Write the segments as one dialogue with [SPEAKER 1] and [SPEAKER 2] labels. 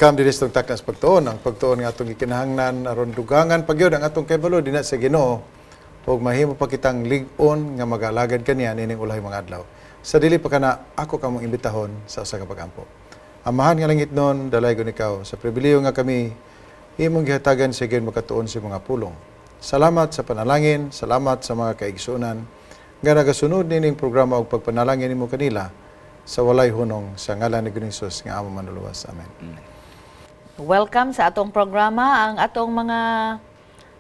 [SPEAKER 1] Welcome diri sa Takna sa Pagtuon, ang pagtuon nga atong gikinahanglan aron dugangan pa gyud ang atong kahibalo dinha sa Ginoo ug mahimo pa kitang lig-on nga mag-alagad kaniya nining ulahi mga adlaw. Sa dili pa kana, ako kamong imbitahon sa usa ka pagampo. Amahan nga langitnon, dalaygon ikaw sa pribilehiyo nga kami imong gihatagan sa makatuon sa mga pulong. Salamat sa panalangin, salamat sa mga kaigsuonan nga nagasunod nining programa og pagpanalangin nimo kanila sa walay hunong, sa ngalan ni Ginoong Hesus nga among Manluluwas. Amen.
[SPEAKER 2] Welcome sa atong programa ang atong mga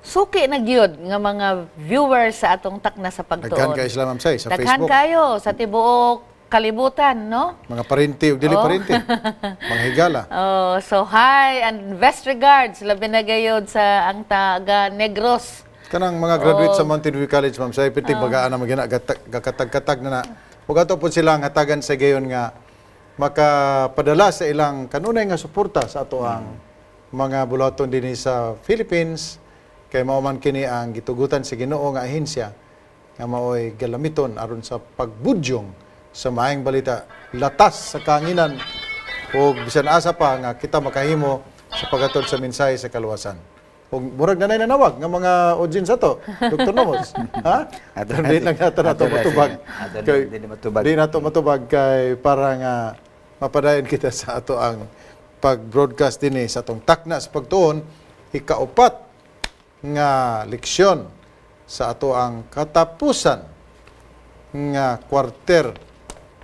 [SPEAKER 2] suki na gyud nga mga viewers sa atong Takna sa
[SPEAKER 1] Daghan
[SPEAKER 2] Pagtuon.
[SPEAKER 1] Kay sila, Ma'am Say, sa
[SPEAKER 2] Daghan
[SPEAKER 1] Facebook.
[SPEAKER 2] Kayo sa tibuok kalibutan, no?
[SPEAKER 1] Mga parente ug dili parente. Mga higala.
[SPEAKER 2] Oh, so hi and best regards, labi na gayod sa ang taga Negros.
[SPEAKER 1] Kanang mga graduate sa Mountain View College, Ma'am Say, piti bagaan na magina gakatag-katag na na. Ug ato po silang hatagan sa gayon nga makapadala sa ilang kanunay nga suporta sa ato ang mga buluhaton dinhi sa Philippines, kay mao man kini ang gitugutan sa Ginoo nga ahensya nga maoy galamiton aron sa pagbudyong sa maayong balita latas sa kahanginan ug bisan asa pa nga kita makahimo sa paghatod sa mensahe sa kaluwasan. Ug murag nanay nanawag nga mga audience ato, Dr. Nomos. Ha? Di lang nato nato matubag.
[SPEAKER 3] Ato
[SPEAKER 1] Kay,
[SPEAKER 3] di na matubag.
[SPEAKER 1] di nato matubag kay para nga mapadayon kita sa ato ang pag-broadcast dinhi sa atong Takna sa Pagtuon, ikaupat nga leksyon sa ato ang katapusan nga quarter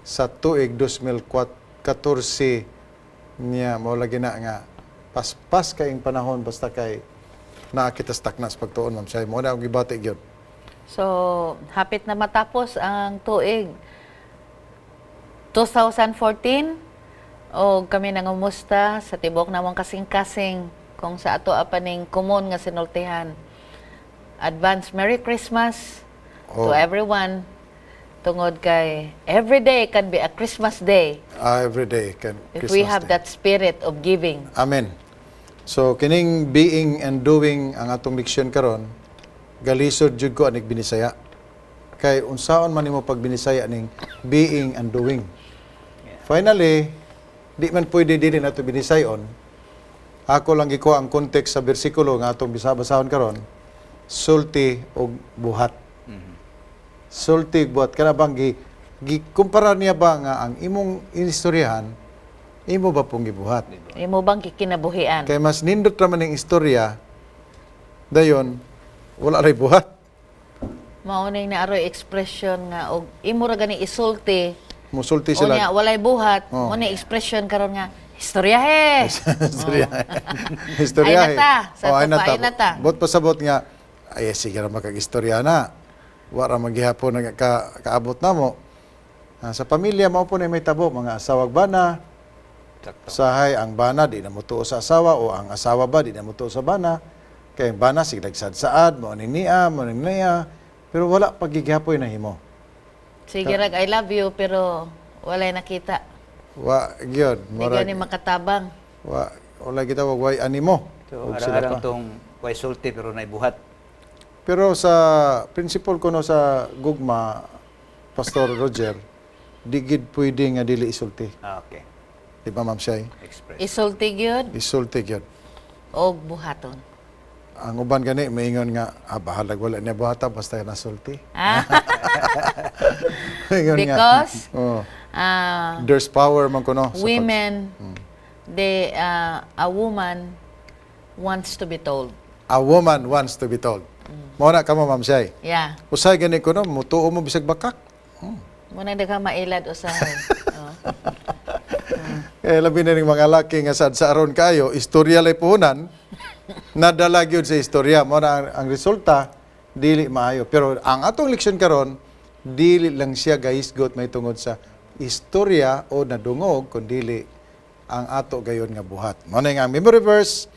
[SPEAKER 1] sa tuig 2014 niya. Mao lagi na nga paspas kaing panahon, basta kay naa kita sa Takna sa Pagtuon, Ma'am Shay. Mo na akong gibati gyud.
[SPEAKER 2] So, hapit na matapos ang tuig 2014 o kami nangumusta sa tibok namong kasing-kasing kung sa ato apaning common nga sinultihan. Advance Merry Christmas to everyone, tungod kay every day can be a Christmas day
[SPEAKER 1] Ah, every day can
[SPEAKER 2] if
[SPEAKER 1] Christmas
[SPEAKER 2] we have
[SPEAKER 1] day.
[SPEAKER 2] That spirit of giving.
[SPEAKER 1] Amen. So kining being and doing ang atong leksyon karon, galisod jud ko anig Binisaya. Kay unsaon man nimo pag Binisaya ning being and doing? Finally, di man pwede dili nato binisayon. Ako lang gikuha ang context sa bersikulo nga atong bisabasahon karon, sulti og buhat. Sulti ug buhat, kana bang gi gikumpara niya ba nga ang imong istoryahan, imo ba pong gibuhat?
[SPEAKER 2] Imo bang kikinabuhian?
[SPEAKER 1] Kay mas nindot raman ning istorya, dayon wala ray buhat.
[SPEAKER 2] Mao ning naaroy expression nga og imo ra gani isulti.
[SPEAKER 1] Musulti sila.
[SPEAKER 2] Unya walay buhat, mo ni expression karon nga istoryahe.
[SPEAKER 1] Istorya. Istorya.
[SPEAKER 2] Ay na ta. Sa
[SPEAKER 1] Oh, ay
[SPEAKER 2] ato
[SPEAKER 1] na
[SPEAKER 2] pa,
[SPEAKER 1] ta.
[SPEAKER 2] ay na ta.
[SPEAKER 1] Bot pasabot nga ay sige ra makag-istorya na. Wa ra maghihapon nga kaabot namo. Ah, sa pamilya mao po na may tabo mga asawag bana.
[SPEAKER 3] Sakto.
[SPEAKER 1] Sahay ang bana di na motuo sa asawa o ang asawa ba di na motuo sa bana. Kay ang bana sige nagsaad-saad, mao ni niya, mao ni niya, pero wala pagigihapoy na himo.
[SPEAKER 2] Sige rag I love you pero walay nakita.
[SPEAKER 1] Wa gyud,
[SPEAKER 2] Di
[SPEAKER 1] murag
[SPEAKER 2] gani makatabang.
[SPEAKER 1] Wa wala kita way animo.
[SPEAKER 3] So,
[SPEAKER 1] Ug sila
[SPEAKER 3] arang-arang
[SPEAKER 1] pa.
[SPEAKER 3] tong way sulti pero naibuhat.
[SPEAKER 1] Pero sa principle ko no sa gugma, Pastor Roger, di gid pwede nga dili isulti.
[SPEAKER 3] Ah, okay.
[SPEAKER 1] Di ba, Ma'am Shay?
[SPEAKER 3] Express.
[SPEAKER 2] Isulti gyud
[SPEAKER 1] Isulti gyud.
[SPEAKER 2] Og buhaton.
[SPEAKER 1] Ang uban gani maingon nga ah, bahalag wala niya buhata basta nasulti. Maingon nga,
[SPEAKER 2] Because
[SPEAKER 1] oh,
[SPEAKER 2] ah,
[SPEAKER 1] there's power man kuno sa
[SPEAKER 2] women, they a woman wants to be told.
[SPEAKER 1] A woman wants to be told. Mao na kamo, Ma'am Shay.
[SPEAKER 2] Yeah.
[SPEAKER 1] Usay gani kuno mutuo mo bisag bakak.
[SPEAKER 2] Muna daghang mailad usahay. Oh.
[SPEAKER 1] Eh, labi na ning mga laki nga sad sa aron kayo, istorya lay puhunan, nadala gyud sa istorya. Mo na ang resulta, dili maayo. Pero ang atong leksyon karon, dili lang siya gahisgot may tungod sa istorya o nadungog, kundi ang ato gayon nga buhat. Mo na nga ang memory verse,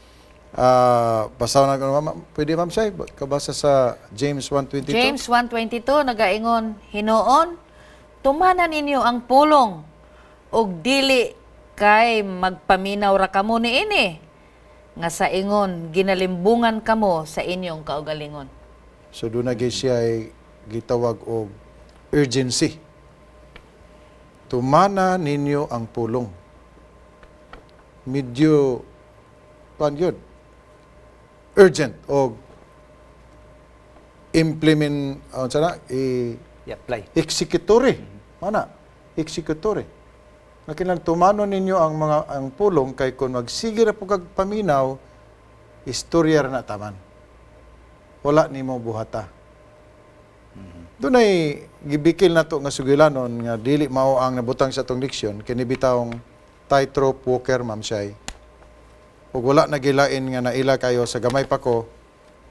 [SPEAKER 1] basa na ko, ma'am. Pwede, Ma'am Shay, kabasa sa James 1:22.
[SPEAKER 2] James 1:22 nagaingon, "Hinuon, tumanan ninyo ang pulong ug dili kay magpaminaw ra kamo niini nga sa ingon ginalimbungan kamo sa inyong kaugalingon."
[SPEAKER 1] So doon na gyud siya ay gitawag og urgency. Tumana ninyo ang pulong. Medyo kuan gyud, urgent o implement, unsa na i
[SPEAKER 3] I-apply.
[SPEAKER 1] Executory mana, executory nga kinahanglan tumanon ninyo ang mga ang pulong, kay kung magsige ra po kag paminaw, istorya ra na taman, wala nimo buhata. Dunay gibikil nato nga sugilanon nga dili mao ang nabutang sa atong leksyon, kini bitawng tightrope walker, Ma'am Shai. Ug wala na gilain nga naila kayo sa gamay pa ko,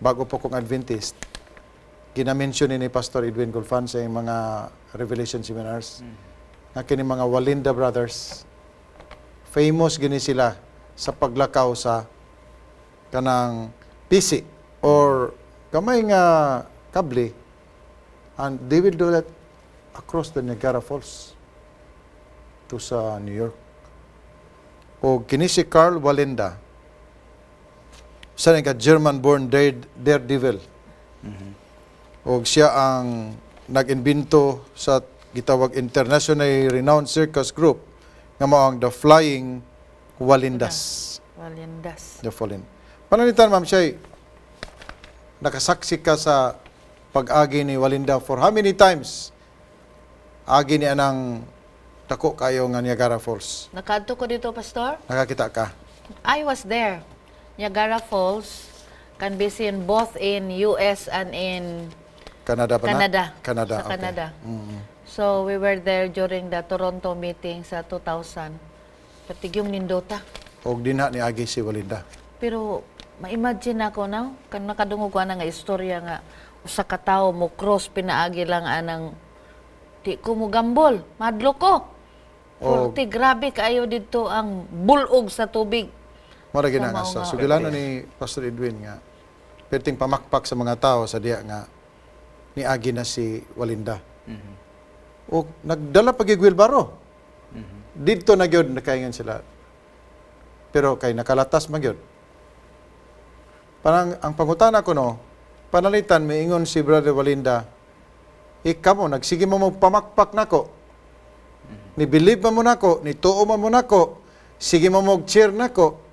[SPEAKER 1] bago po kong Adventist, gina-mention ni Pastor Edwin Gulfan sa iyang mga Revelation seminars nga kini mga Walinda Brothers, famous gini sila sa paglakaw sa kanang pisi or gamay nga kable, and they will do that across the Niagara Falls to sa New York. O kini si Karl Wallenda sa ka German-born daredevil. Og siya ang nag-imbento sa gitawag internationally renowned circus group nga mao ang The Flying Wallendas.
[SPEAKER 2] Walindas.
[SPEAKER 1] The Fallen. Pananglitan, Ma'am Shay, nakasaksi ka sa pag-agi ni Walinda. For how many times agi ni anang dako kayo nga Niagara Falls?
[SPEAKER 2] Nakadto ko dito, Pastor.
[SPEAKER 1] Nakakita ka?
[SPEAKER 2] I was there. Niagara Falls can be seen both in US and in
[SPEAKER 1] Canada pa na?
[SPEAKER 2] Canada.
[SPEAKER 1] Canada,
[SPEAKER 2] Sa
[SPEAKER 1] okay.
[SPEAKER 2] Canada. So we were there during the Toronto meeting sa 2000. Patigyong nindota.
[SPEAKER 1] Og dinha ni agi si Walinda.
[SPEAKER 2] Pero ma-imagine ako now, kan nakadungog ko ana nga istorya nga usa ka tawo mo cross pinaagi lang anang, di ko mo gambol, madlo ko. Forte, grabe kaayo didto ang bulog sa tubig.
[SPEAKER 1] Mara gina
[SPEAKER 2] Sa
[SPEAKER 1] nga
[SPEAKER 2] mao
[SPEAKER 1] sa
[SPEAKER 2] nga.
[SPEAKER 1] sugilano ni Pastor Edwin nga perting pamakpak sa mga tao sa diya nga niagi na si Walinda. O nagdala pag wheelbarrow. Didto na gyud nakaingan sila. Pero kay nakalatas man gyud. Parang ang pangutana ko no, panalitan miingon si Brother Walinda, "Ikaw mo nagsige mo pamakpak nako. Ni believe man mo nako, ni tuo man mo nako, sige mo mo cheer nako.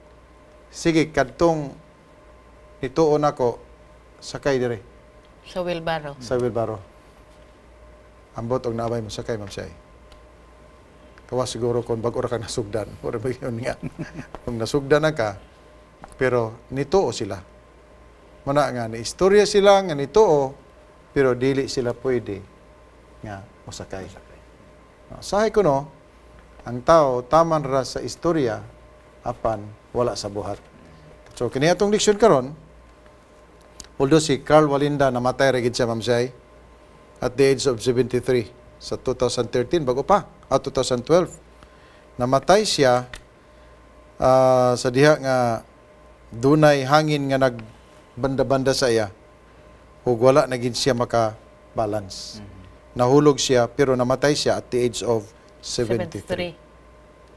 [SPEAKER 1] Sige, kadtong nituo nako, sakay dire
[SPEAKER 2] Sa wheelbarrow.
[SPEAKER 1] Sa wheelbarrow." Ambot og naabay mo sakay, Ma'am Shay. Kawa siguro kung bago ra ka nasugdan. Ora ba yun nga? Kung nasugdan na ka, pero nituo sila. Muna nga, ni istorya sila nga nituo, pero dili sila pwede nga mosakay. No, sahay ko no, ang tao taman ra sa istorya apan wala sa buhat. So kini atong leksyon karon, although si Karl Walinda namatay ra gid siya, Ma'am Shay, at the age of 73 sa 2013, bago pa, at 2012 namatay siya sa diha nga dunay hangin nga nagbanda-banda sa iya ug wala na gid siya maka-balance. Nahulog siya pero namatay siya at the age of 73.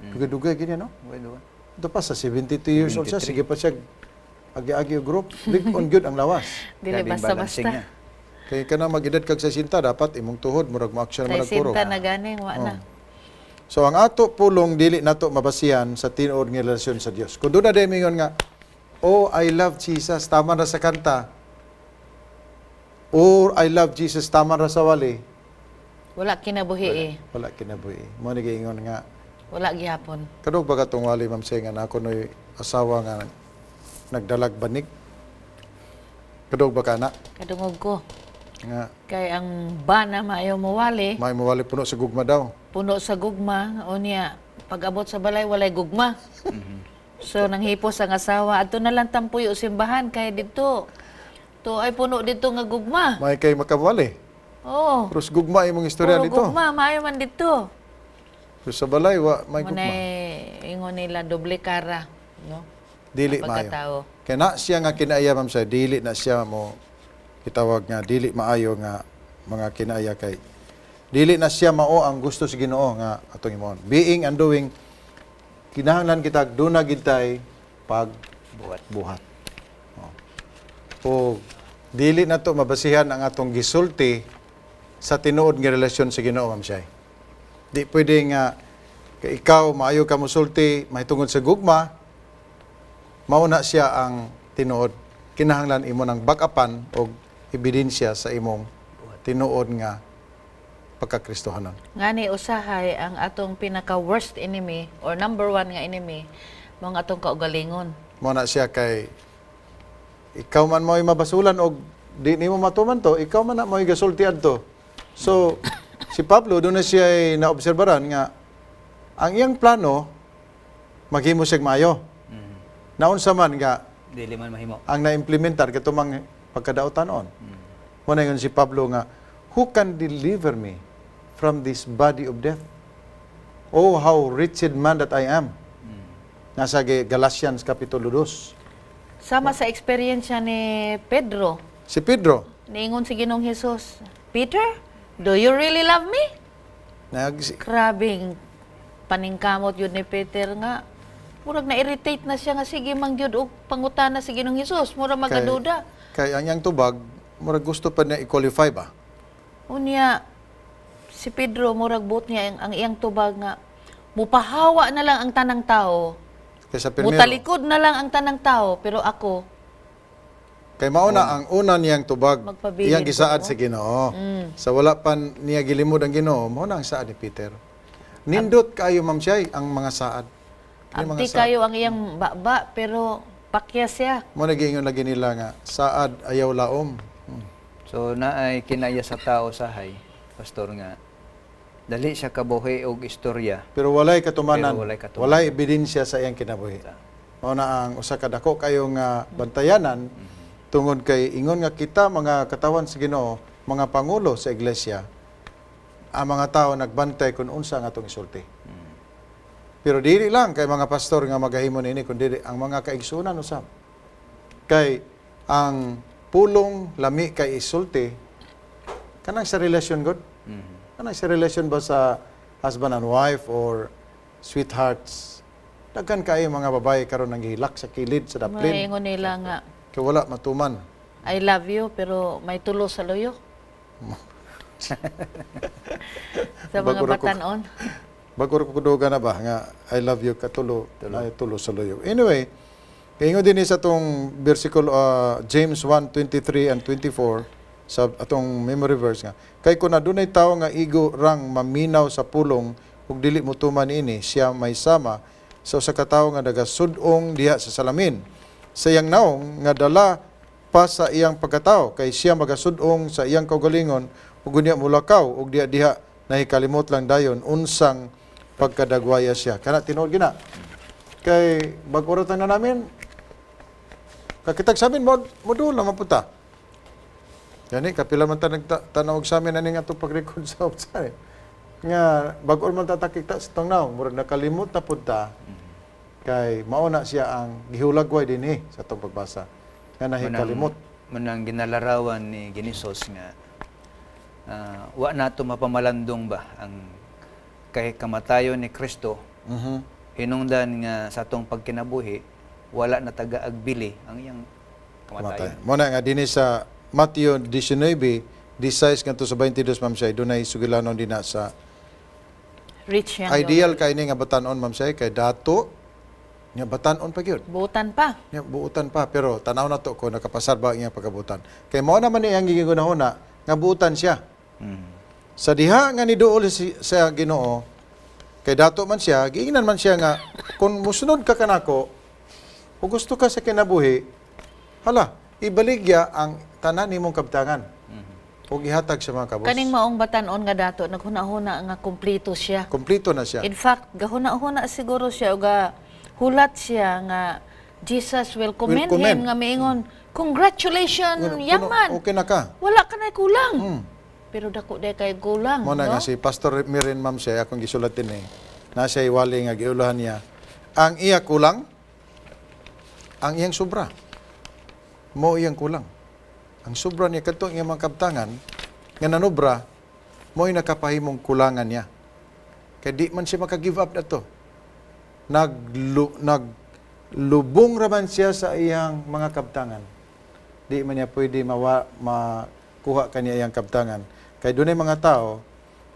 [SPEAKER 2] 73.
[SPEAKER 1] Dugay-dugay gini, no?
[SPEAKER 3] Well,
[SPEAKER 1] Ito pa sa 72 years old siya,
[SPEAKER 3] 73.
[SPEAKER 1] sige pa siya agi-agi og group, big on gyud ang lawas.
[SPEAKER 2] Dili
[SPEAKER 3] Grabe yung balancing
[SPEAKER 2] basta-basta.
[SPEAKER 3] niya.
[SPEAKER 1] Kay kana mag-edad kag 60, dapat imong tuhod murag mo-action man
[SPEAKER 2] Tay
[SPEAKER 1] nagpuro.
[SPEAKER 2] sinta na gani, wa na.
[SPEAKER 1] So ang ato pulong dili nato mabasihan sa tinuod nga relasyon sa Dios. Kung doon na day mingon nga, "Oh, I love Jesus," tama ra sa kanta. Or "I love Jesus," tama ra sa wali.
[SPEAKER 2] Wala kinabuhi eh.
[SPEAKER 1] Wala kinabuhi. Mo ni giingon nga
[SPEAKER 2] Wala gihapon.
[SPEAKER 1] Kadog ba katong wali, Ma'am Shay, nga na ako no'y asawa nga nagdalag banig? Kadog ba ka na?
[SPEAKER 2] Kadungog ko.
[SPEAKER 1] Nga
[SPEAKER 2] Kay ang bana maayo mawali,
[SPEAKER 1] may mawali, puno sa gugma daw.
[SPEAKER 2] Puno sa gugma, unya pag-abot sa balay walay gugma. So nanghipos ang asawa, adto na lang tampuyo simbahan kay didto. To ay puno didto nga gugma.
[SPEAKER 1] May kay makawali.
[SPEAKER 2] Oh.
[SPEAKER 1] Pero sa gugma imong istorya
[SPEAKER 2] Puro
[SPEAKER 1] dito.
[SPEAKER 2] gugma, maayo man didto.
[SPEAKER 1] Pero sa balay wa may gugma.
[SPEAKER 2] Munay ingon nila doble kara, no?
[SPEAKER 1] Dili
[SPEAKER 2] Ang
[SPEAKER 1] maayo.
[SPEAKER 2] pagkatao.
[SPEAKER 1] Kaya na siya nga kinaaya, Ma'am Shay, dili na siya mo kitawag nga dili maayo nga mga kinaaya kay dili na siya mao ang gusto sa Ginoo nga atong imon. Being and doing, kinahanglan kita duna gid tay pag
[SPEAKER 3] Buhat.
[SPEAKER 1] Buhat. Oh. O dili na to mabasihan ang atong gisulti sa tinuod nga relasyon sa Ginoo, Ma'am Shay. Di pwede nga kay ikaw maayo ka mosulti mahitungod sa gugma, Mao na siya ang tinuod. Kinahanglan imo ng backupan og ebidensya sa imong tinuod nga pagkakristohanon.
[SPEAKER 2] Ngani usahay ang atong pinaka worst enemy or number one nga enemy mao ang atong kaugalingon.
[SPEAKER 1] Mao na siya kay ikaw man mo'y mabasulan og di nimo matuman to, ikaw man na mo'y gasulti adto. So si Pablo doon na siya ay naobserbaran nga ang iyang plano maghimo siyag maayo. Naunsa man nga
[SPEAKER 3] Dili man mahimo.
[SPEAKER 1] Ang na-implementar katumang pagkadaotan-on. Mao na ingon si Pablo nga, "Who can deliver me from this body of death? Oh, how wretched man that I am." Nasa Galatians Kapitulo 2.
[SPEAKER 2] Sama sa eksperyensya ni Pedro,
[SPEAKER 1] Si Pedro,
[SPEAKER 2] niingon si Ginoong Hesus, "Peter, do you really love me?" Grabing paningkamot yun ni Peter nga murag na-irritate na siya nga sige mang gyud og pangutana si Ginoong Hesus, murag magaduda.
[SPEAKER 1] Kay ang iyang tubag, murag gusto pa niya i-qualify ba?
[SPEAKER 2] Unya si Pedro murag buot niya ang iyang tubag nga mupahawa na lang ang tanang tao.
[SPEAKER 1] Kay sa primero,
[SPEAKER 2] Mutalikod na lang ang tanang tao, pero ako
[SPEAKER 1] kay mao na ang una niyang tubag,
[SPEAKER 2] Magpabilin
[SPEAKER 1] iyang gisaad
[SPEAKER 2] ko.
[SPEAKER 1] Sa Ginoo. Sa wala pa niya gilimod ang Ginoo, mao na ang saad ni Peter. Nindot kaayo, Ma'am Shay, ang mga saad. Kini mga
[SPEAKER 2] Abti
[SPEAKER 1] saad.
[SPEAKER 2] kayo ang iyang baba pero pakya siya.
[SPEAKER 1] Mo nagiingon lagi nila nga saad ayaw laom.
[SPEAKER 3] So naay kinaya sa tao sahay, pastor, nga dali siya kabuhi og istorya.
[SPEAKER 1] Pero walay katumanan,
[SPEAKER 3] Pero walay katumanan.
[SPEAKER 1] Walay ebidensya sa iyang kinabuhi. Mao na ang usa ka dako kayo nga bantayanan tungod kay ingon nga kita mga katawan sa Ginoo, mga pangulo sa iglesia, ang mga tao nagbantay kung unsa ang atong isulti. Pero dili lang kay mga pastor nga magahimo niini kundi ang mga kaigsunan usab. Kay ang pulong lami kay isulti kanang sa relasyon god. Kanang sa relasyon ba sa husband and wife or sweethearts. Daghan kayo mga babae karon nang gihilak sa kilid sa daplin.
[SPEAKER 2] Maingon nila nga
[SPEAKER 1] Kay wala matuman.
[SPEAKER 2] "I love you," pero may tulo sa luyo. Sa mga
[SPEAKER 1] Bago ra ko-
[SPEAKER 2] batanon.
[SPEAKER 1] Bago ko kuduga na ba nga "I love you" katulo ay tulo sa luyo. Anyway, kay din sa atong versikulo James 1:23 and 24 sa atong memory verse nga kay kung adunay tawo nga igo rang maminaw sa pulong ug dili motuman ini, siya may sama sa usa ka tawo nga nagasud-ong diha sa salamin sa iyang naong nga dala pa sa iyang pagkatao, kay siya magasud-ong sa iyang kaugalingon ug unya mulakaw ug diha diha nahikalimot lang dayon unsang pagkadagwaya siya. Kana tinuod gina kay bag-o ra na namin kakitag sa amin mo modula mapunta. Gani kapila man ta nagtanawag sa amin aning atong pag-record sa outside. Nga bag-o man ta takita sa tong naong, murag nakalimot na pud ta kay mao na siya ang gihulagway dinhi sa atong pagbasa. Nga nahikalimot.
[SPEAKER 3] Manang ginalarawan ni Ginisos nga wa nato mapamalandong ba ang kay kamatayon ni Kristo hinungdan nga sa atong pagkinabuhi wala na taga agbili ang iyang
[SPEAKER 1] Kamatay.
[SPEAKER 3] kamatayon.
[SPEAKER 1] Mao na nga dinhi sa Mateo 19, 16 ngadto sa 22, Ma'am Shay, dunay sugilanon dinha sa
[SPEAKER 2] Rich yan.
[SPEAKER 1] Ideal kay ni nga batanon, Ma'am Shay, kay dato nya batanon pa gyud.
[SPEAKER 2] Buutan pa.
[SPEAKER 1] Nya buutan pa, pero tanaw na to ko nakapasar ba ang iyang pagkabutan. Kay mao naman ni iyang gigunahuna nga buutan siya. Sa diha nga niduol si, sa Ginoo, kay dato man siya, giingnan man siya nga kung musunod ka kanako o gusto ka sa kinabuhi, hala, ibaligya ang tanan nimong kabtangan ug ihatag sa mga kabos.
[SPEAKER 2] Kaning maong batanon nga dato naghuna-huna nga kumpleto siya.
[SPEAKER 1] Kompleto na siya.
[SPEAKER 2] In fact, gahuna-huna siguro siya o ga hulat siya nga Jesus will commend
[SPEAKER 1] Will commend.
[SPEAKER 2] him nga miingon, "Congratulations, young man.
[SPEAKER 1] Okay na ka."
[SPEAKER 2] Wala ka na kulang." Pero dako day kay kulang,
[SPEAKER 1] Mo na
[SPEAKER 2] no?
[SPEAKER 1] nga si Pastor Mirin, ma'am, siya akong gisulat din eh. Na siya iwali nga giulahan niya. Ang iya kulang, ang iyang sobra. Mo iyang kulang. Ang sobra niya kadtong iyang mga kabtangan nga nanobra mo'y nakapahimong kulangan niya. Kay di man siya maka-give up na to. Naglubong raman siya sa iyang mga kabtangan. Di man niya pwede makuha kaniya iyang kabtangan. Kay dunay mga tao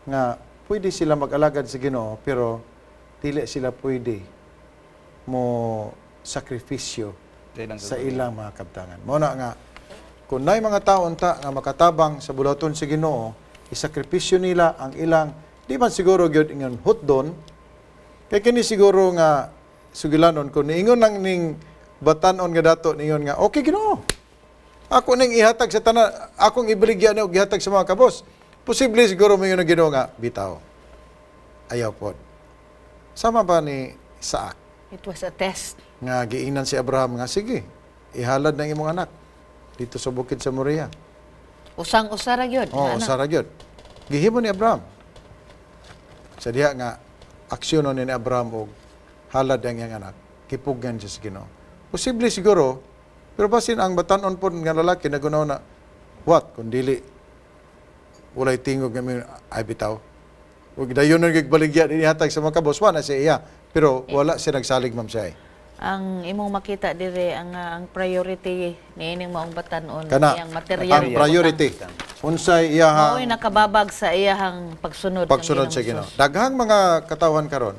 [SPEAKER 1] nga pwede sila mag-alagad sa Ginoo pero dili sila pwede mo sakripisyo.
[SPEAKER 3] Sa ilang
[SPEAKER 1] sa ilang mga kabtangan. Mao na nga kung naay mga tao unta nga makatabang sa buluhaton sa Ginoo, isakripisyo nila ang ilang, di man siguro gyud ingon hutdon, kay kini siguro nga sugilanon kung niingon lang ning batanon nga dato, niingon nga, "Okay Ginoo, ako ning ihatag sa tanan, akong ibaligya ni og ihatag sa mga kabos." Posible siguro moingon ang Ginoo nga, "Bitaw, ayaw pod." Sama ba ni Isaac
[SPEAKER 2] It was a test.
[SPEAKER 1] Nga giingnan si Abraham nga, "Sige, ihalad ng imong anak dito sa bukid sa Moria."
[SPEAKER 2] Usang-usa ra gyud.
[SPEAKER 1] Oh,
[SPEAKER 2] Ana.
[SPEAKER 1] usara gyud. Gihimo ni Abraham. Sa diha nga aksyonon ni Abraham og halad ang iyang anak, gipugngan siya sa Ginoo. Posible siguro, pero basin ang batanon po nga lalaki nagunaw na, what kung dili walay tingog nga ay bitaw. Ug dayon nang gigbaligya inihatag sa mga kabos, wa na siya iya. Pero wala siya nagsalig, ma'am siya.
[SPEAKER 2] Ang imong makita dire ang priority niining maong batanon,
[SPEAKER 1] Kana,
[SPEAKER 2] iyang material
[SPEAKER 1] ang priority. Unsay iyahang
[SPEAKER 2] Mao'y nakababag sa iyahang pagsunod kang
[SPEAKER 1] pagsunod sa
[SPEAKER 2] Ginoong
[SPEAKER 1] Ginoo. Daghang mga katawhan karon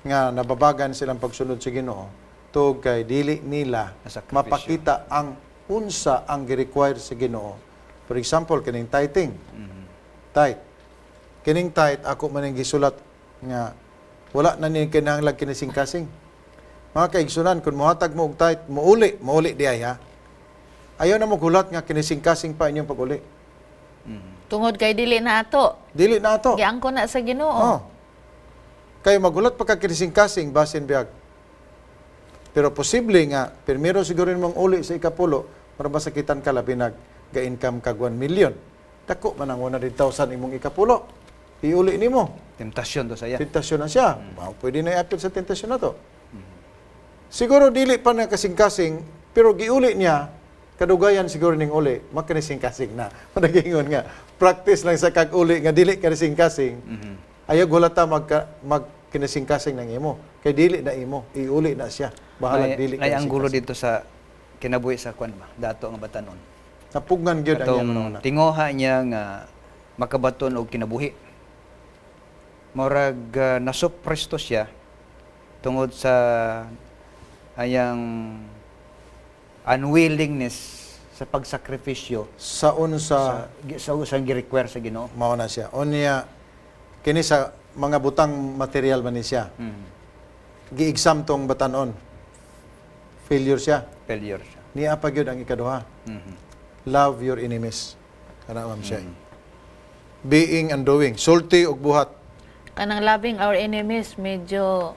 [SPEAKER 1] nga nababagan silang pagsunod sa Ginoo tungod kay dili nila
[SPEAKER 3] Nasakripisyo.
[SPEAKER 1] Mapakita ang unsa ang gi-require sa Ginoo. For example, kining tithing. Tithe. Kining tithe, ako man ang gisulat nga wala na ni kinahanglan kinising-kasing. Mga kaigsunan, kung mohatag mo og tithe, muuli, muuli di ay ha. Ayaw na mo gulat nga kinising-kasing pa inyong pag-uli.
[SPEAKER 2] Tungod kay dili na ato.
[SPEAKER 1] Dili na ato.
[SPEAKER 2] Giangko na sa Ginoo.
[SPEAKER 1] Oh. Kayo magulat pagka kinising-kasing, basin biyag. Pero posible nga, pirmiro siguro mong uli sa ikapulo, para masakitan ka labi nag ga-income kag 1 million. Dako man ang 100,000 imong ikapulo. Iuli nimo.
[SPEAKER 3] Temptasyon to saya.
[SPEAKER 1] Tentasyon na siya. Wow, pwede na i-appeal sa tentasyon na to. Siguro dili pa na kasing-kasing, pero giuli niya, kadugayan siguro ning uli, makanising-kasing na. Panagingon nga, practice lang sa kag-uli nga dili kanising-kasing. Ayaw gulata magkinising-kasing ng imo. Kay dili na imo, iuli na siya. Bahalag dili
[SPEAKER 3] Nay anggulo
[SPEAKER 1] kanising-kasing.
[SPEAKER 3] dito sa kinabuhi sa kwan ba, dato nga batanon.
[SPEAKER 1] Napugnan gyud ang
[SPEAKER 3] Katong
[SPEAKER 1] iyang una.
[SPEAKER 3] Tinguha niya nga makabaton og kinabuhi. Murag nasupresto siya tungod sa ayang unwillingness sa pagsakripisyo
[SPEAKER 1] Sa unsa
[SPEAKER 3] sa usang gi-require sa Ginoo.
[SPEAKER 1] Mao na siya. Unya kini sa mga butang material man ni siya. Gi-exam tong batanon. Failure siya.
[SPEAKER 3] Failure siya.
[SPEAKER 1] Niya pa gyud ang ikaduha. Love your enemies. Kana, ma'am siya. Being and doing. Sulti ug buhat.
[SPEAKER 2] Kanang loving our enemies, medyo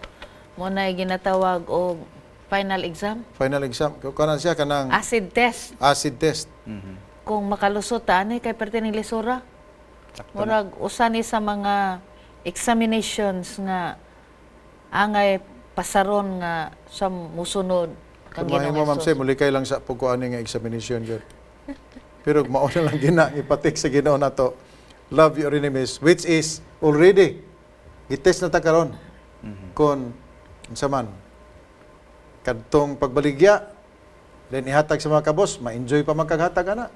[SPEAKER 2] mo na ginatawag og final exam,
[SPEAKER 1] Final exam. Kana siya kanang
[SPEAKER 2] acid test.
[SPEAKER 1] Acid test.
[SPEAKER 2] Kung makalusot ta ani kay perti ning lisura.
[SPEAKER 3] Sakto na.
[SPEAKER 2] Murag usa ni sa mga examinations nga angay pasaron nga sa musunod kang
[SPEAKER 1] Kung mahimo,
[SPEAKER 2] Ginoong
[SPEAKER 1] ma'am
[SPEAKER 2] Jesus.
[SPEAKER 1] say, mulikay lang sa pagkuan nga examination gyud. Pero mao na lang gina ipatik sa Ginoo nato. Love your enemies, which is already gitest na ta karon. Kung unsa man kadtong pagbaligya then ihatag sa mga kabos, ma-enjoy pa man kaghatag ana.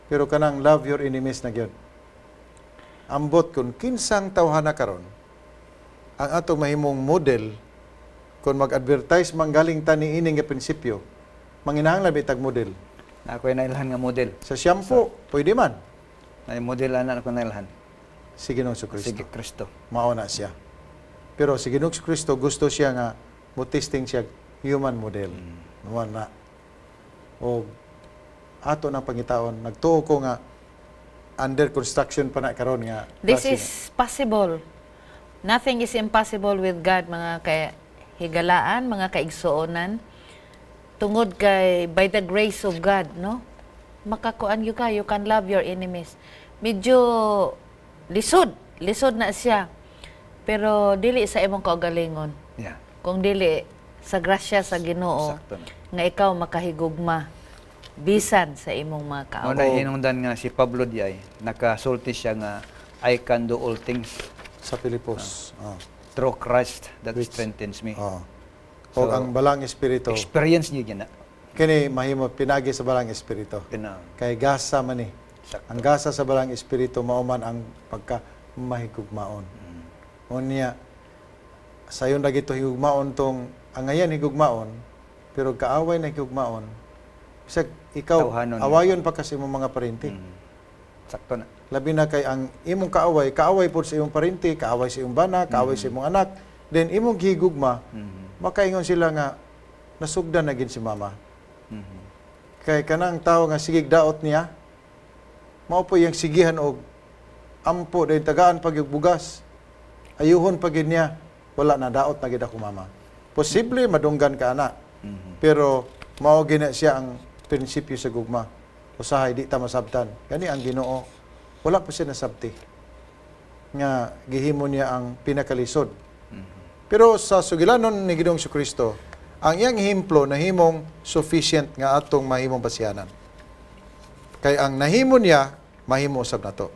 [SPEAKER 1] Pero kanang love your enemies na gyud. Ambot kung kinsang tawhana karon ang atong mahimong model kung mag-advertise man galing ta niini nga prinsipyo, manginahanglan bitag model.
[SPEAKER 3] Na ako'y nailhan nga model.
[SPEAKER 1] Sa shampoo, pwede man.
[SPEAKER 3] Na model ana ako nailhan.
[SPEAKER 1] Si Ginoong Kristo.
[SPEAKER 3] Sige Kristo.
[SPEAKER 1] Mao na siya. Pero si Ginoong Kristo gusto siya nga mo testing siya human model. Mm. Na. O ato nang pangitaon, nagtuo ko nga under construction pa na karon nga
[SPEAKER 2] This
[SPEAKER 1] klase.
[SPEAKER 2] is possible. Nothing is impossible with God, mga kahigalaan, mga kaigsuonan. Tungod kay by the grace of God, no? Makakuan you ka, you can love your enemies. Medyo lisod, lisod na siya. Pero dili sa imong kaugalingon. Kung dili sa grasya sa Ginoo
[SPEAKER 3] Sakto na.
[SPEAKER 2] Nga ikaw makahigugma bisan sa imong mga
[SPEAKER 3] Mao
[SPEAKER 2] kaaway.
[SPEAKER 3] na hinungdan nga si Pablo diay nakasulti siya nga, "I can do all things
[SPEAKER 1] Sa Filipos. Oh.
[SPEAKER 3] through Christ that strengthens me."
[SPEAKER 1] Oh.
[SPEAKER 3] So,
[SPEAKER 1] O ang balang espiritu.
[SPEAKER 3] Experience niya gina.
[SPEAKER 1] Kini mahimo pinagi sa balang espiritu.
[SPEAKER 3] Kina.
[SPEAKER 1] Kay gasa man ni.
[SPEAKER 3] Sakto.
[SPEAKER 1] Ang gasa sa balang espiritu mao man ang pagka mahigugmaon. Unya sayon lagi to higugmaon tong angayan higugmaon. Pero kaaway na higugmaon, bisag ikaw
[SPEAKER 3] Tawhanon.
[SPEAKER 1] Awayon pa kasi imong mga parente.
[SPEAKER 3] Sakto na.
[SPEAKER 1] Labi na kay ang imong kaaway, kaaway pod sa imong parente, kaaway sa imong bana, kaaway sa imong anak, then imong gihigugma, makaingon sila nga nasugdan na gid si mama. Kay kanang tawo nga sigig daot niya, mao po iyang sigihan og ampo dahil tagaan pag yung bugas. Ayuhon pag yun niya, wala na, daot na gid ako mama. Posible madunggan ka ana. Pero mao gina siya ang prinsipyo sa gugma. Usahay di ta masabtan. Gani ang Ginoo, wala po siya nasabti nga gihimo niya ang pinakalisod. Pero sa sugilanon ni Ginoong Kristo, ang iyang ehemplo nahimong sufficient nga atong mahimong basihanan. Kay ang nahimo niya, mahimo usab nato.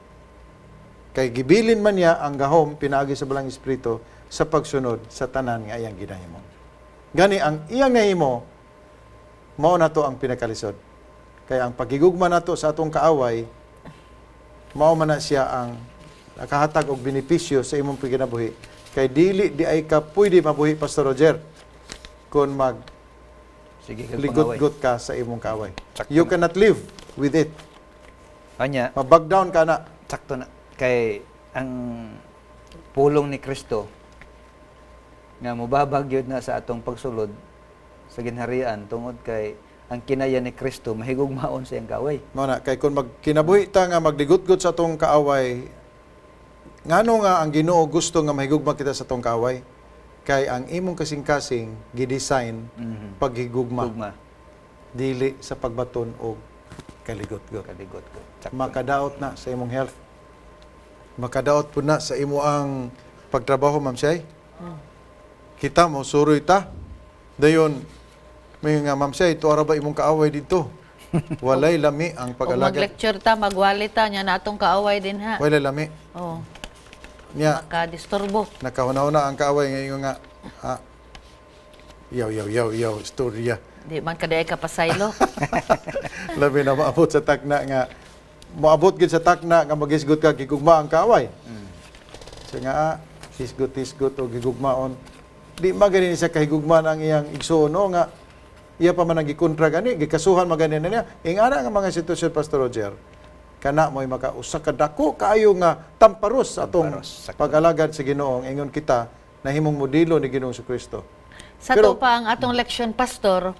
[SPEAKER 1] Kay gibilin man niya ang gahom pinaagi sa Balang Espiritu sa pagsunod sa tanan nga iyang ginahimo. Gani ang iyang nahimo, mao nato ang pinakalisod. Kay ang pagigugma nato sa atong kaaway, mao man na siya ang nakahatag og benepisyo sa imong pagkinabuhi. Kay dili di ay ka pwede mabuhi, Pastor Roger, kung mag
[SPEAKER 3] Sige kag pangaway.
[SPEAKER 1] ligot-got ka sa imong kaaway.
[SPEAKER 3] Sakto
[SPEAKER 1] You
[SPEAKER 3] na.
[SPEAKER 1] cannot live with it.
[SPEAKER 3] Anya,
[SPEAKER 1] Mabag down ka na.
[SPEAKER 3] Sakto na. Kay ang pulong ni Kristo nga mubabag yun na sa atong pagsulod sa ginharian tungod kay ang kinaya ni Kristo mahigugmaon sa iyang kaaway.
[SPEAKER 1] Mao na kay kung magkinabuhi ta nga magligutgot sa atong kaaway, ngano nga ang Ginoo gusto nga mahigugma kita sa atong kaaway? Kay ang imong kasing-kasing gidesign paghigugma,
[SPEAKER 3] Gugma.
[SPEAKER 1] Dili sa pagbaton og kaligotgot.
[SPEAKER 3] Kaligot ko. Sakto.
[SPEAKER 1] Makadaot na sa imong health. Makadaot po na sa imo ang pagtrabaho, Ma'am Shay. Kita mo, suroy ta. Dayon, may nga, "Ma'am Shay, tuara ba imong kaaway dito?" Walay lami ang
[SPEAKER 2] O
[SPEAKER 1] pag-alagad.
[SPEAKER 2] mag-lecture ta, magwali ta, nya na atong kaaway din ha.
[SPEAKER 1] Walay lami.
[SPEAKER 2] Oh,
[SPEAKER 1] Niya,
[SPEAKER 2] makadisturbo.
[SPEAKER 1] Nakahuna-huna ang kaaway ngayon nga, ah, yaw, yaw, yaw, yaw, istorya.
[SPEAKER 2] Di man kaday ka pasaylo.
[SPEAKER 1] Labi na maabot sa takna nga, maabot gid sa takna nga magisgot ka, gigugma ang kaaway. Siya nga, ah, hisgot-hisgot o gigugmaon. Di magani siya kahigugma ang iyang igsuon, no, nga iya pa man ang gikontra gani, gikasuhan magani na niya. Ingana nga mga sitwasyon, Pastor Roger, kana mo'y makausa ka dako kaayo nga tamparos sa atong
[SPEAKER 3] Tamparos, sakto.
[SPEAKER 1] pag-alagad sa Ginoo. Ingon kita nahimong modelo ni Ginoong Kristo.
[SPEAKER 2] Sa
[SPEAKER 1] Pero-
[SPEAKER 2] to pa ang atong leksyon, Pastor,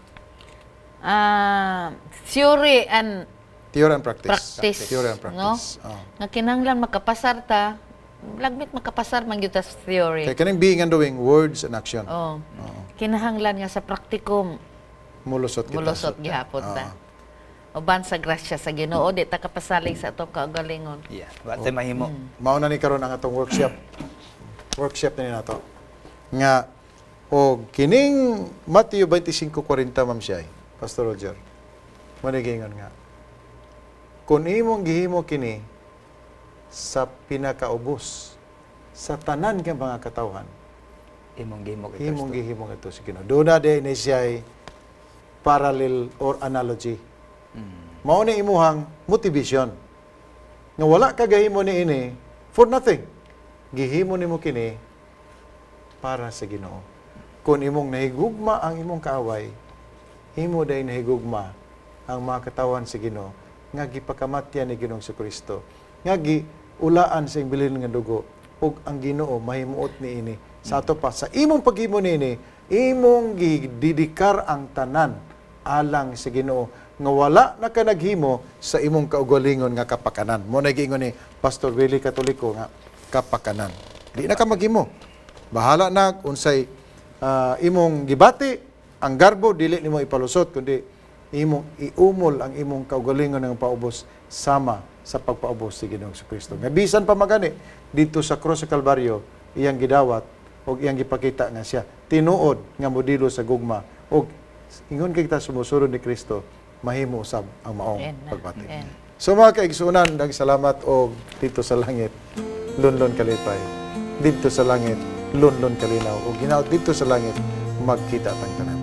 [SPEAKER 2] theory and
[SPEAKER 1] Theory and practice.
[SPEAKER 2] Practice.
[SPEAKER 1] Theory and practice.
[SPEAKER 2] No?
[SPEAKER 1] Oh.
[SPEAKER 2] Nga kinahanglan makapasar ta, lagmit makapasar man gyud ta sa theory.
[SPEAKER 1] Kay kaning being and doing, words and action.
[SPEAKER 2] Oh. Kinahanglan nga sa praktikum
[SPEAKER 1] Mulusot kita.
[SPEAKER 2] mulusot gihapon ta. Uban sa grasya sa Ginoo, di ta kapasalig sa atong kaugalingon.
[SPEAKER 3] Yeah. Wa tay mahimo.
[SPEAKER 1] Mao na ni karon ang atong workshop. Workshop na ni nato. Nga og kining Matthew 25:40, Ma'am Shay, Pastor Roger. Manigingon nga, kung imong gihimo kini sa pinakaubos sa tanan nga mga katawhan,
[SPEAKER 3] Imong gihimo kay
[SPEAKER 1] imong
[SPEAKER 3] Kristo.
[SPEAKER 1] gihimo ngadto sa Ginoo. Doon na din ni siya parallel or analogy. Mao ni imuhang motivation. Nga wala ka gahimo ni ini for nothing. Gihimo nimo kini para sa Ginoo. Kung imong nahigugma ang imong kaaway, imo day nahigugma ang mga katawan sa Ginoo nga gipakamatyan ni Ginoong Kristo, nga giulaan sa iyang bilin nga dugo, ug ang Ginoo mahimuot niini. Sa ato pa, sa imong paghimo niini, imong gididikar ang tanan alang sa Ginoo nga wala na ka naghimo sa imong kaugalingon nga kapakanan. Mo na giingon ni Pastor Willie Katoliko nga kapakanan. Di na ka maghimo. Bahala na unsay imong gibati, ang garbo dili nimo ipalusot kundi imong iumol ang imong kaugalingon ng paubos sama sa pagpaubos si Ginoong Kristo. Nga bisan pa magani dito sa krus sa Kalbaryo, iyang gidawat og iyang gipakita nga siya tinuod nga modelo sa gugma, og ingon kay kita sumusunod ni Kristo, mahimo usab ang maong
[SPEAKER 2] Amen na.
[SPEAKER 1] pagbati.
[SPEAKER 2] Amen.
[SPEAKER 1] So mga kaigsuonan, daghang salamat og dito sa langit lunlon kalipay. Dito sa langit lunlon kalinaw, og ginaw dito sa langit magkita tang tanan.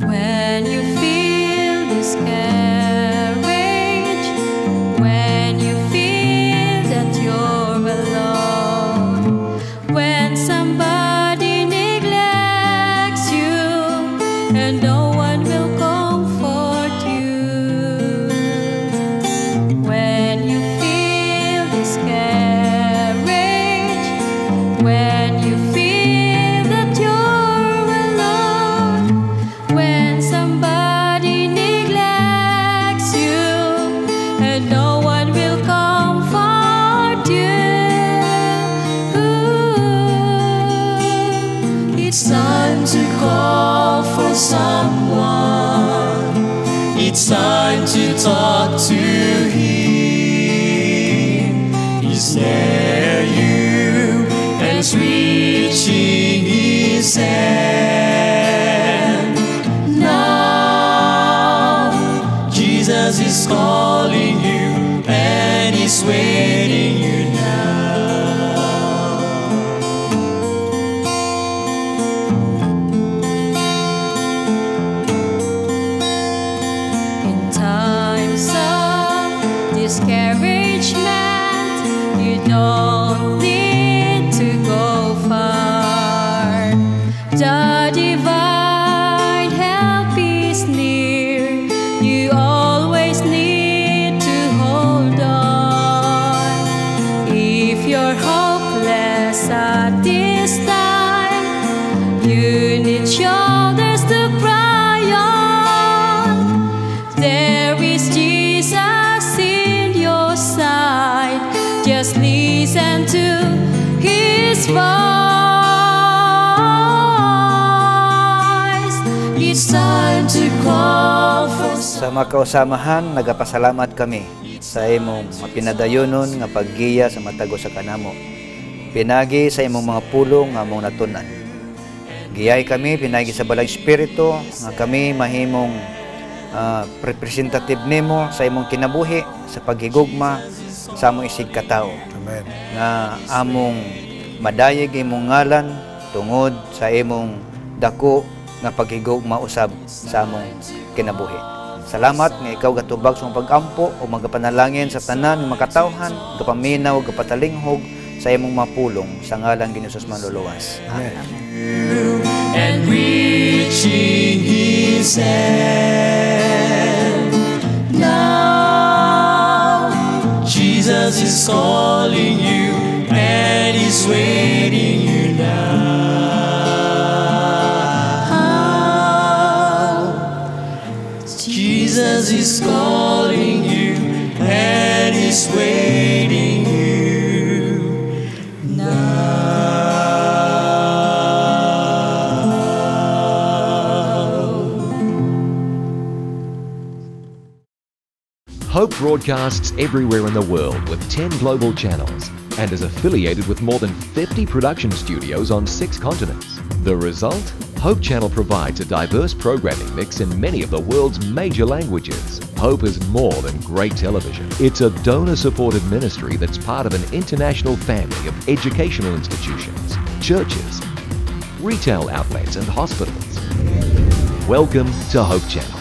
[SPEAKER 4] When Time to talk to Him. He's near you and reaching His hand. Now, Jesus is calling you and He's waiting you now.
[SPEAKER 5] In times of discouragement, you don't need to go far. The divine help is near. You always need to hold on. If you're hopeless at this time, you need shoulders to cry on. There is Jesus in your side. Just listen to His voice.
[SPEAKER 4] It's time to call for
[SPEAKER 3] Sa mga kausamahan, nagapasalamat kami sa imong mapinadayonon nga paggiya sa matag usa kanamo. Pinagi sa imong mga pulong nga among natun-an. Giyay kami pinagi sa Balaang Espiritu nga kami mahimong representative nimo sa imong kinabuhi sa paghigugma sa among isig katao
[SPEAKER 1] Amen.
[SPEAKER 3] Nga among madayeg imong ngalan tungod sa imong dako nga paghigugma usab sa among kinabuhi. Salamat nga ikaw gatubag sa among pag-ampo o magapanalangin sa tanan nga makatawhan, gapaminaw, gapatalinghog sa imong mapulong sa ngalan ni Jesus Manluluwas.
[SPEAKER 1] Amen.
[SPEAKER 4] And reaching His hand. Now, Jesus is calling you and He's waiting you now. Jesus is calling you and He's waiting you now.
[SPEAKER 6] Hope broadcasts everywhere in the world with 10 global channels and is affiliated with more than 50 production studios on six continents. The result? Hope Channel provides a diverse programming mix in many of the world's major languages. Hope is more than great television. It's a donor supported ministry that's part of an international family of educational institutions, churches, retail outlets, and hospitals. Welcome to Hope Channel.